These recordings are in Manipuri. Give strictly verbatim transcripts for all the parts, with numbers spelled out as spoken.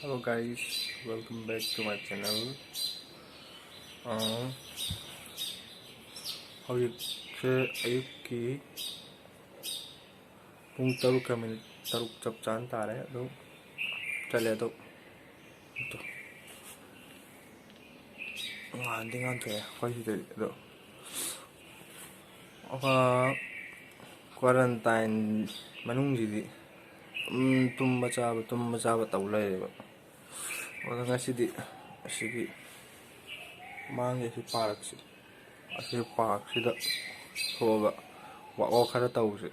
Hello guys, welcome back to my channel. ꯑꯥ, ꯍꯧꯖꯤꯛꯁꯦ ꯑꯌꯨꯛꯀꯤ ꯄꯨꯡ ꯇꯔꯨꯛꯀ ꯃꯤꯅꯤꯠ ꯇꯔꯨꯛ ꯆꯞ ꯆꯥꯅ ꯇꯥꯔꯦ꯫ ꯑꯗꯨ ꯆꯠꯂꯦ꯫ ꯑꯗꯣ ꯑꯗꯣ ꯉꯥꯟꯗꯤ ꯉꯥꯟꯊꯣꯛꯑꯦ ꯑꯩꯈꯣꯏ ꯁꯤꯗꯗꯤ꯫ ꯑꯗꯣ ꯀ꯭ꯋꯥꯔꯟꯇꯥꯏꯟ ꯃꯅꯨꯡꯁꯤꯗꯤ ꯑꯗꯨꯝ ꯇꯨꯝꯕ ꯆꯥꯕ, ꯇꯨꯝꯕ ꯆꯥꯕ ꯇꯧ ꯂꯩꯔꯦꯕ꯫ ꯑꯗꯣ ꯉꯁꯤꯗꯤ ꯑꯁꯤꯒꯤ ꯃꯥꯡꯒꯤ ꯑꯁꯤ ꯄꯥꯔꯛꯁꯤ, ꯑꯁꯤ ꯄꯥꯔꯛꯁꯤꯗ ꯊꯣꯛꯑꯒ ꯋꯥꯛ ꯋꯥꯛ ꯈꯔ ꯇꯧꯁꯦ꯫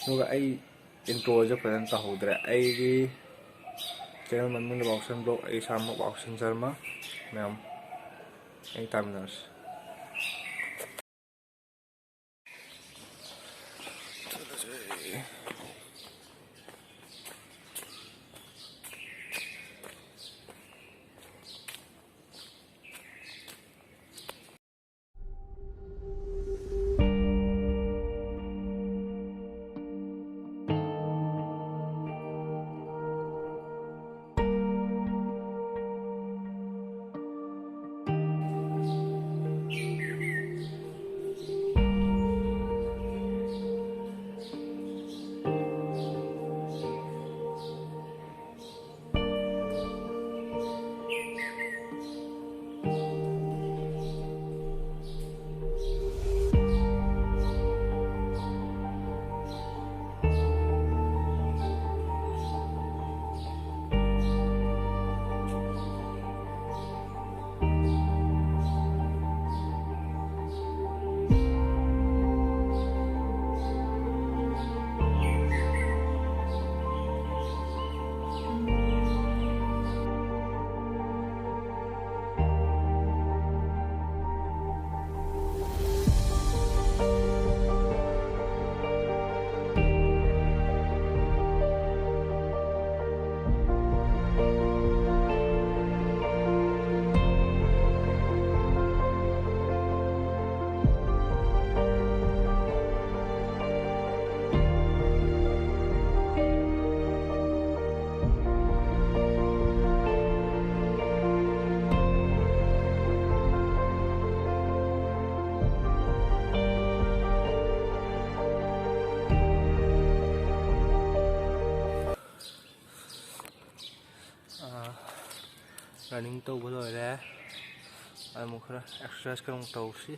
ꯑꯗꯨꯒ ꯑꯩ ꯏꯟꯇ꯭ꯔꯣꯁꯦ ꯐꯖꯅ ꯇꯧꯍꯧꯗ꯭ꯔꯦ꯫ ꯑꯩꯒꯤ ꯆꯦꯅꯦꯜ ꯃꯃꯤꯡꯅ ꯕꯥꯎꯁꯟ ꯕ꯭ꯂꯣꯛ, ꯑꯩ ꯏꯁꯥꯃꯛ ꯕꯥꯎꯁꯟ ꯁꯔꯃ꯫ ꯃꯌꯥꯝ ꯑꯩ ꯇꯥꯃꯤꯟꯅꯔꯁꯤ꯫ Running ꯇꯧꯕ ꯂꯣꯏꯔꯦ꯫ ꯑꯃꯨꯛ ꯈꯔ exercise ꯈꯔ ꯑꯃꯨꯛ ꯇꯧꯁꯤ꯫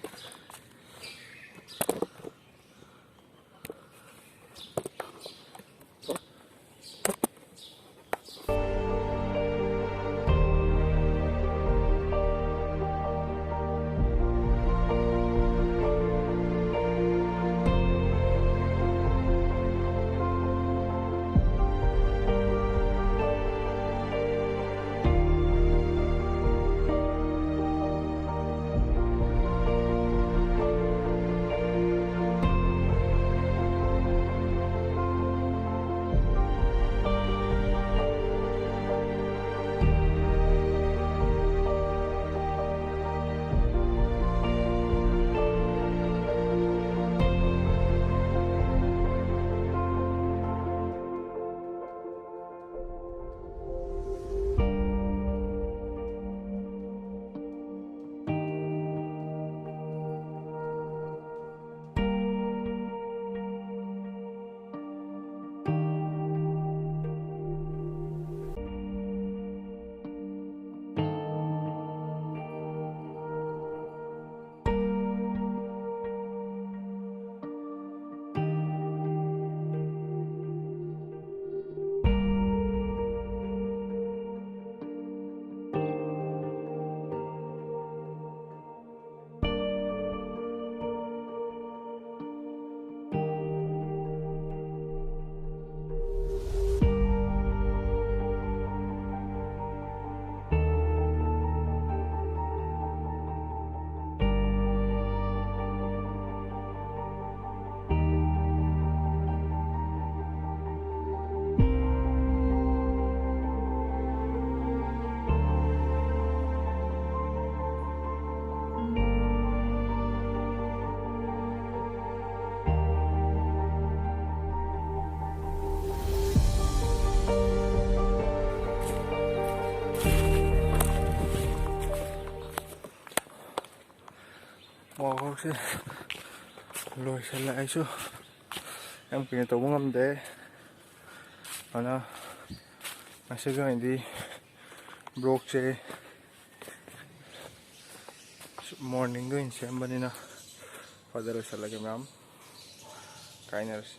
Walkꯁꯦ ꯂꯣꯏꯁꯤꯜꯂꯛꯑꯦ꯫ ꯑꯩꯁꯨ ꯌꯥꯝ ꯀꯨꯏꯅ ꯇꯧꯕ ꯉꯝꯗꯦ꯫ ꯑꯗꯨꯅ ꯉꯁꯤꯒꯤ ꯑꯣꯏꯅꯗꯤ ꯕ꯭ꯂꯣꯛꯁꯦ ꯃꯣꯔꯅꯤꯡꯗ ꯑꯣꯏꯅ ꯁꯦꯝꯕꯅꯤꯅ ꯐꯖꯅ ꯂꯣꯏꯁꯤꯜꯂꯒꯦ ꯃꯌꯥꯝ꯫ ꯀꯥꯏꯅꯔꯁꯤ꯫